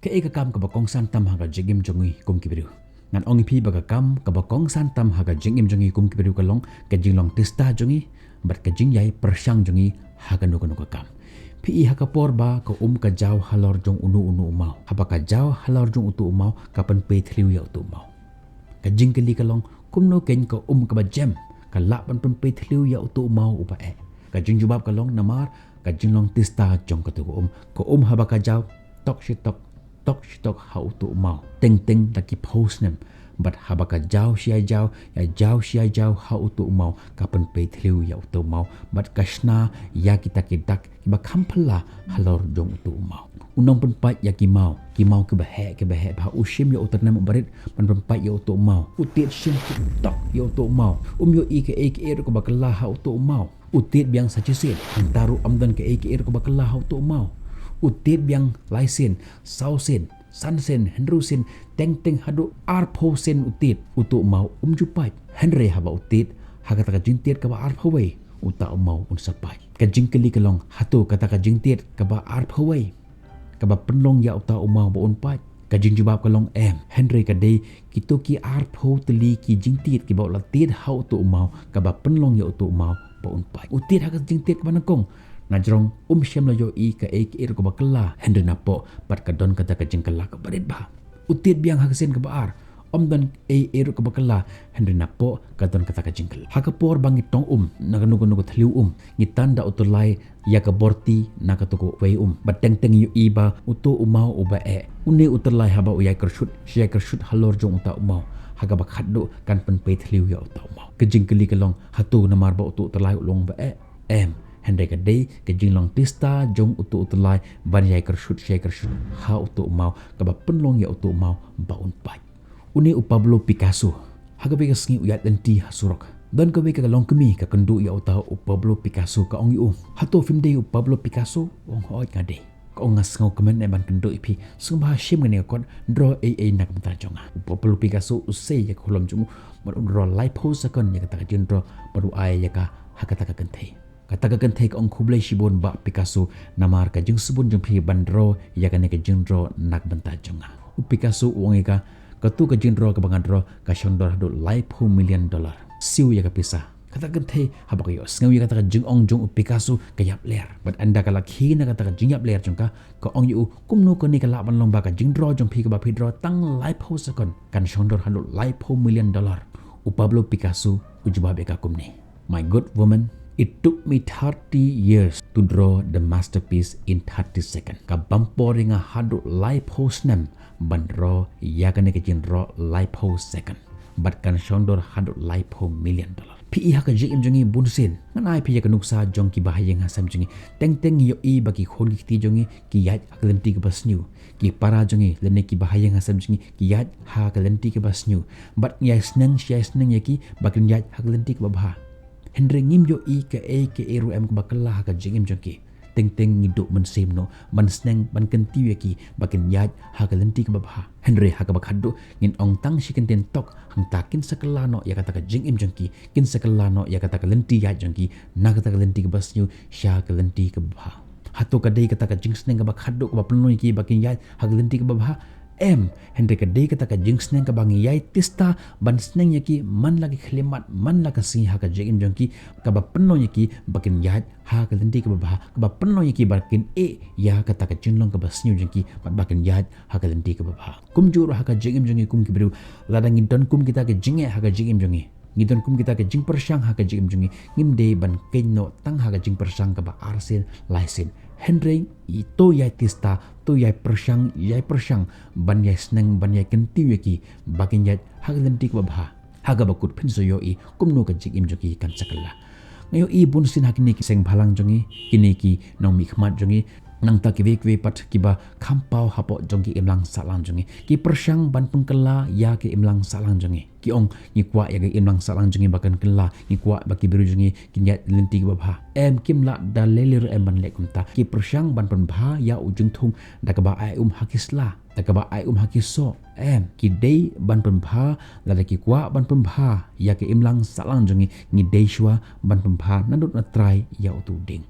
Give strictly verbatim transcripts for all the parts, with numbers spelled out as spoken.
Kaei ka kam kaba kongsan tam ha ka jingim jong ngi kum ki briew? Ngan ong ïa phi ba ka kam kaba kongsan tam ha ka jingim jong ngi kum ki briew ka long ka jinglong tista jong ngi bad ka jingïai pyrshang jong ngi ha kano kano ka kam. Phi i ha ka por ba ka um ka jaw halor jong uno uno u maw, haba ka jaw halor jong uto u maw ka pynpei thliew ïa uto u maw. Ka jingkylli ka long, kumno keiñ ka um kaba jem ka lah ban pynpei thliew ïa uto u maw uba eh? Ka jingjubab ka long namar ka jinglong tista jong kato ka um. Ka um haba ka jaw tok shi tok, tok shi tok ha uto u maw, teng teng da ki phew snem. Bad haba ka jaw shi ïa jaw, ïa jaw shi ïa jaw ha uto u maw, ka pynpei thliew ïa uto u maw bad ka shna ïa kita ki dak kiba kham phylla halor jong uto u maw. U nongpynpait ïa ki maw, ki maw kiba heh kiba heh bha, u shim ïa u tyrnem uba rit ban pynpait ïa uto u maw. U tied shim tok ïa uto u maw. Um ïohi kaei kaei ruh kaba kylla ha uto u maw. U tied biang sa shisien, hangta ruh ym don kaei kaei ruh kaba kylla ha uto u maw. U tied biang lai sien, saw sien, san sien, hynriew sien, teng teng haduh arphew sien u tied, uto u maw um ju pait. Hynrei haba u tied ha kata ka jingtied kaba arphew wei, uta u maw un sa pait. Ka jingkylli ka long, hato kata ka jingtied kaba arphew wei kaba pynlong ïa uta u maw ba un pait? Ka jingjubab ka long em. Hynrei ka dei kito ki arphew tylli ki jingtied kiba u la tied ha uto u maw kaba pynlong ïa uto u maw ba un pait. U tied ha ka jingtied kaba nyngkong, na jrong um shym la ïohi kaei kaei ruh kaba kylla, hynrei napoh pat ka don kata ka jingkylla kaba rit bha. U tied biang ha ka sien kaba ar, ym don ei ei ruh kaba kylla, hynrei napoh ka don kata ka jingkylla. Ha ka por ba ngi tong um na kano kano ka thliew um, ngi tan da u tyllai ïa ka borti na kato kawei um, bad teng teng ïohi ba uto u maw uba eh, une u tyllai haba u ïai kyrshut shi ïai kyrshut halor jong uta u maw, ha kaba khatduh kan pynpei thliew ïa uta u maw. Ka jingkylli ka long, hato namar ba uto u tyllai u long ba eh? Em. Hynrei ka dei ka jinglong tista jong uto u tyllai ban ïai kyrshut shi ïai kyrshut ha uto u maw kaba pynlong ïa uto u maw ba un pait. Une u Pablo Picasso, ha kawei ka sngi u ïaid lynti ha surok. Don kawei ka longkmie ka kynduh ïa uta u Pablo Picasso, ka ong ïa u, hato phim dei u Pablo Picasso? U ong, hooid nga dei. Ka ong, nga sngewkmen eh ban kynduh ïa phi, sngewbha shim kane ka kot, draw ei ei na ka bynta jong nga. U Pablo Picasso u sei ïa ka khulom jong u bad u draw laiphew second ïa kata ka jingdraw bad u ai ïa ka ha kata ka kynthei. Kata ka kynthei ka ong, khublei shibun Bah Picasso namar ka jingsbun jong phi ban draw ïa kane ka jingdraw na ka bynta jong nga. U Picasso u ong ïa ka, kato ka jingdraw kaba nga draw ka shong dor haduh laiphew million dollar. Siew ïa ka pisa. Kata ka kynthei haba ka ïohsngew ïa kata ka jingong jong u Picasso ka ïap ler. Bad ynda ka la khie na kata ka jingïap ler jong ka, ka ong ïa u, kumno kane ka lah ban long ba ka jingdraw jong phi kaba phi draw tang laiphew second kan shong dor haduh laiphew million dollar? U Pablo Picasso u jubab ïa ka kumne. My good woman, it took me thirty years to draw the masterpiece in thirty seconds. Ka bam por ïa nga haduh laiphew snem ban draw ïa kane ka jingdraw laiphew second. Bad kan shong dor haduh laiphew million dollar. Phi i ha ka jingim jong ngi bun sien, ngan ai phi ïa ka nuksa jong ki bahaïing hasem jong ngi. Teng teng ngi ïohi ba ki khun ki kti jong ngi ki ïaid ha ka lynti kaba sniew. Ki para jong ngi lane ki bahaïing hasem jong ngi ki ïaid ha ka lynti kaba sniew. Bad ngi ïai sneng shi ïai sneng ïa ki ba kin ïaid ha ka lynti kaba bha. Hynrei ngim ïohi kaei kaei ruh em kaba kylla ha ka jingim jong ki. Teng teng ngi duh mynsiem noh ban sneng ban kyntiew ïa ki ba kin ïaid ha ka lynti kaba bha. Hynrei ha kaba khatduh ngin ong tang shi kyntien tok, hangta kin sa kylla noh ïa kata ka jingim jong ki, kin sa kylla noh ïa kata ka lynti ïaid jong ki na kata ka lynti kaba sniew sha ka lynti kaba bha. Hato ka dei kata ka jingsneng kaba khatduh kaba pynlong ïa ki ba kin ïaid ha ka lynti kaba bha? Em. Hynrei ka dei kata ka jingsneng kaba ngi ïai tista ban sneng ïa ki man la ki khyllipmat man la ka sngi ha ka jingim jong ki, kaba pynlong ïa ki ba kin ïaid ha ka lynti kaba bha, kaba pynlong ïa ki ba kin ïeh ïa kata ka jinglong kaba sniew jong ki bad ba kin ïaid ha ka lynti kaba bha. Kumjuh ruh ha ka jingim jong ngi kum ki briew, lada ngi don kum kita ki jingeh ha ka jingim jong ngi, ngi don kum kita ki jingpyrshang ha ka jingim jong ngi, ngim dei ban kynnoh tang ha ka jingpyrshang kaba arsien laisien. Hynrei to ïai tista, to ïai pyrshang, ïai pyrshang ban ïai sneng, ban ïai kyntiew ïa ki ba kin ïaid ha ka lynti kaba bha. Ha kaba kut phin sa ïohi kumno ka jingim jong ki kan sa kylla. Nga ïohi bun sien ha kine ki seng bhalang jong ngi, kine ki nongmihkhmat jong ngi, nangta kiwei kiwei pat kiba kham paw hapoh jong ki imlang sahlang jong ngi, ki pyrshang ban pynkylla ïa ki imlang sahlang jong ngi. Ki ong, ngi kwah ïa ki imlang sahlang jong ngi ba kan kylla, ngi kwah ba ki briew jong ngi kin ïaid lynti kaba bha. Em, kim lah da lei lei ruh em ban leh kumta. Ki pyrshang ban pynbha ïa u jingthung da kaba ai um ha ki sla, da kaba ai um ha ki soh. Em, ki dei ban pynbha, lada ki kwah ban pynbha ïa ki imlang sahlang jong ngi, ngi dei shuwa ban pynbha naduh na trai ïa utu u dieng.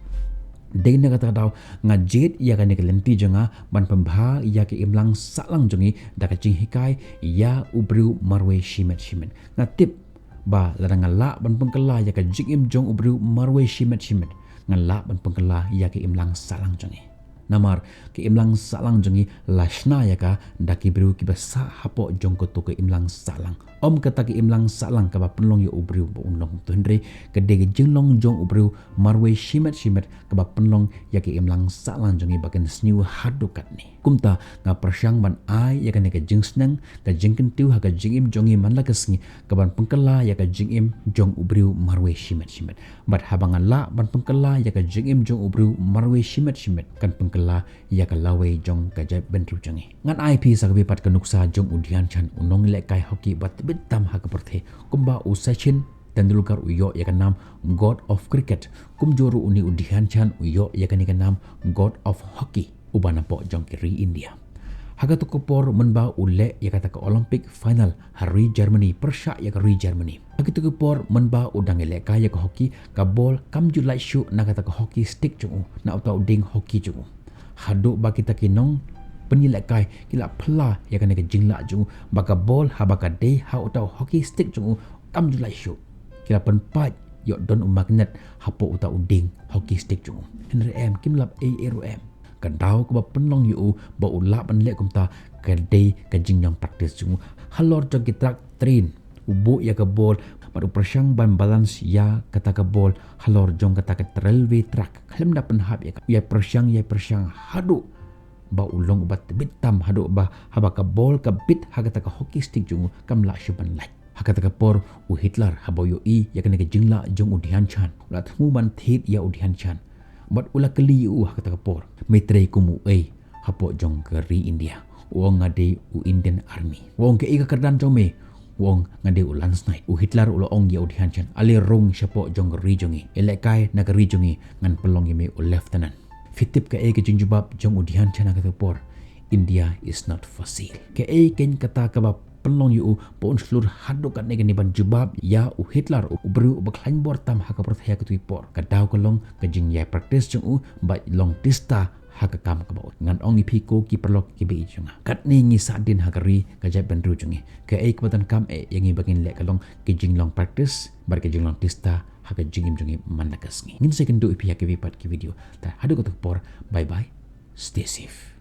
Dei na kata ka daw nga jied ïa kane ka lynti jong nga ban pynbha ïa ka imlang sahlang jong ngi da ka jinghikai ïa u briew marwei shimet shimet. Nga tip ba lada nga lah ban pynkylla ïa ka jingim jong u briew marwei shimet shimet, nga lah ban pynkylla ïa ka imlang sahlang jong ngi. Namar ka imlang sahlang jong ngi la shna ïa ka da ki briew kiba sah hapoh jong kato ka imlang sahlang. Ym kata ka imlang sahlang kaba pynlong ïa u briew ba un long, hynrei ka dei ka jinglong jong u briew marwei shimet shimet kaba pynlong ïa ka imlang sahlang jong ngi ba kan sniew haduh katne. Kumta nga pyrshang ban ai ïa kane ka jingsneng, ka jingkyntiew ha ka jingim jong ngi man la ka sngi, kaban pynkylla ïa ka jingim jong u briew marwei shimet shimet. Bad haba nga lah ban pynkylla ïa ka jingim jong u briew marwei shimet shimet, kan pynkylla ïa ka lawei jong ka jaitbynriew jong ngi. Ngan ai phi sa kawei pat ka nuksa jong u Dhyan Chand, u nonglehkai hockey ba tbit tam ha ka pyrthei. Kumba u Sachin Tendulkar u ïoh ïa ka nam God of Cricket, kumjuh ruh une u Dhyan Chand u ïoh ïa kane ka nam God of Hockey, uba napoh jong ka ri India. Ha kato ka por mynba u leh ïa kata ka Olympic final ha ri Germany, pyrshah ïa ka ri Germany, ha kato ka por mynba u dang ïalehkai ïa ka hockey, ka bol kam ju lait shuh na kata ka hockey stick jong u, na uta u dieng hockey jong u. Haduh ba kita ki nongpynïalehkai ki la phylla ïa kane ka jinglah jong u ba ka bol haba ka dei ha uta u hockey stick jong u kam ju lait shuh. Ki la pynpait ïoh don u magnet hapoh uta u dieng hockey stick jong u. Hynrei em, kim lap ei ei ruh em. Ka daw kaba pynlong ïa u ba u lah ban leh kumta ka dei ka jingïong practice jong u halor jong ki track train. U buh ïa ka bol bad u pyrshang ban balance ïa kata ka bol halor jong kata ka railway track. Khlem da pynhap ïa ka, ïa pyrshang, ïa pyrshang haduh ba u long uba tbit tam, haduh ba haba ka bol ka bit ha kata ka hockey stick jong u kam lah shuh ban lait. Ha kata ka por u Hitler haba u ïohi ïa kane ka jinglah jong u Dhyan Chand, u la thmu ban thied ïa u Dhyan Chand. Bad u la kylli ïa u ha kata ka por, me trei kum uei hapoh jong ka ri India? U ong, nga dei u Indian Army. U ong, kaei ka kyrdan jong me? U ong, nga dei u Lance Knight. U Hitler u la ong ïa u Dhyan Chand, ale rung shapoh jong ka ri jong ngi, ïalehkai na ka ri jong ngi, ngan pynlong ïa me u lieutenant. Phi tip kaei ka jingjubab jong u Dhyan Chand ha kata ka por? India is not for sale. Kaei keiñ kata kaba pynlong ïa u ba un shlur haduh katne kane ban jubab ïa u Hitler, u briew uba khlaiñ bor tam ha ka pyrthei ha kato ka por? Ka daw ka long ka jingïai practice jong u bad long tista ha ka kam kaba u. Ngan ong ïa phi ko ki paralok kiba ïeit jong nga, katne ngi sahdien ha ka ri ka jaitbynriew jong ngi, kaei kaba donkam eh ïa ngi ba ngin leh ka long ka jinglong practice bad ka jinglong tista ha ka jingim jong ngi man la ka sngi. Ngin sa ïakynduh ïa phi ha kiwei pat ki video. Te haduh kato ka por, bye bye, stay safe.